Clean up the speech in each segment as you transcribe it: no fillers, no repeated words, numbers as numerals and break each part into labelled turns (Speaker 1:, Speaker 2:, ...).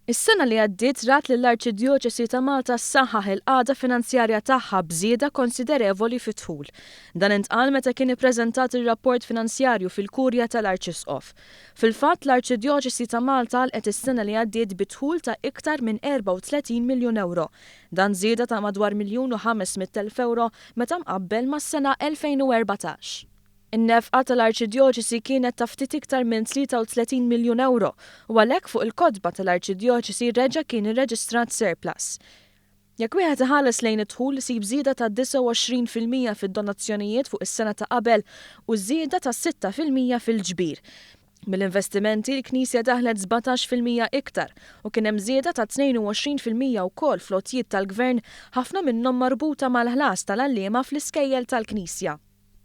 Speaker 1: Is-sena li għaddiet rat lill-Arċidjoċesi ta' Malta ssaħħaħ il-qagħda finanzjarja tagħha b'żieda konsiderevoli fid-dħul. Dan intqal meta kien ippreżentat ir-rapport finanzjarju fil-Kurja tal-Arċisqof. Fil-fatt, l-Arċidjoċesi ta' Malta għalqet is-sena li għaddiet bi dħul ta' iktar minn 34 miljun ewro. Dan żieda ta' madwar miljun u 500,000 ewro meta mqabbel mas-sena 2014. In-nefqa tal-Arċidjoċesi kienet ta' ftit iktar minn 33 miljun ewro u għalhekk fuq il-kotba tal-Arċidjoċesi reġa' kien irreġistrat surplus. Jekk wieħed iħares lejn id-dħul isib żieda ta' 29% fid-donazzjonijiet fuq is-sena ta' qabel u żieda ta' 6% fil-ġbir. Mill-investimenti, l-Knisja daħlet 17% iktar u kien hemm żieda ta' 22% wkoll fl-għotjiet tal-Gvern, ħafna minnhom marbuta mal-ħlas tal-għalliema fl-iskejjel tal-Knisja.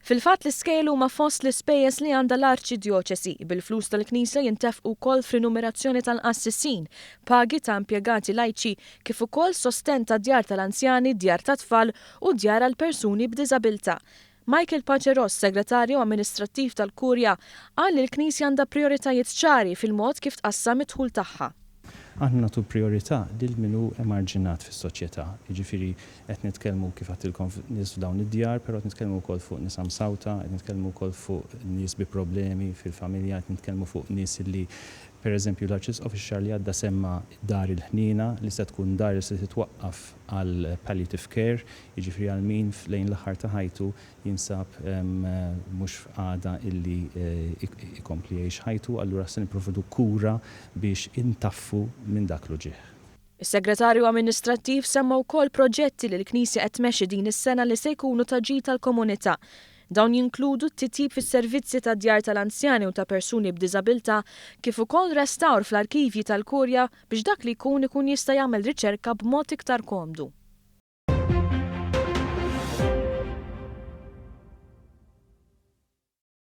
Speaker 1: Fil-fatt l-iskejjel huma fost l-ispejjeż li għandha l-Arċidjoċesi, bil-flus tal-Knisja jintefqu wkoll f'rinumerazzjoni tal-qassisin, pagi ta' impjegati lajċi, kif ukoll sostenn ta' djar tal-anzjani, djar tat-tfal u djar għal persuni b'diżabilità. Michael Pace Ross, Segretarju Amministrattiv tal-Kurja, qal li l-Knisja għandha prijoritajiet ċari fil-mod kif tqassam id-dħul tagħha.
Speaker 2: Aħna nagħtu prijorità lil min hu emarġinat fis-soċjetà. Jiġifieri qed nitkellmu kif għedtilkom nies f'dawn id-djar, però qed nitkellmu wkoll fuq nisa msawta, qed nitkellmu wkoll fuq nies bi problemi fil-familja, qed nitkellmu fuq nies li per eżempju l-Arċisqof ix-xahar li għadda semma Dar il-Ħniena li se tkun dar li se titwaqqaf għal palliative care, jiġifieri għal min lejn l-aħħar ta' ħajtu jinsab mhux f'qagħda illi jkompli jgħix ħajtu, allura se nipprovdu kura biex intaffu minn dak l-uġigħ.
Speaker 1: Is-Segretarju Amministrattiv semma wkoll proġetti li l-Knisja qed tmexxi din is-sena li se jkunu ta' ġid għall-komunità. Dawn jinkludu t-titjib fis-servizzi tad-djar tal-anzjani u ta' persuni b'diżabilità kif ukoll restawr fl-arkivji tal-Kurja biex dak li jkun ikun jista' jagħmel riċerka b'mod iktar komdu.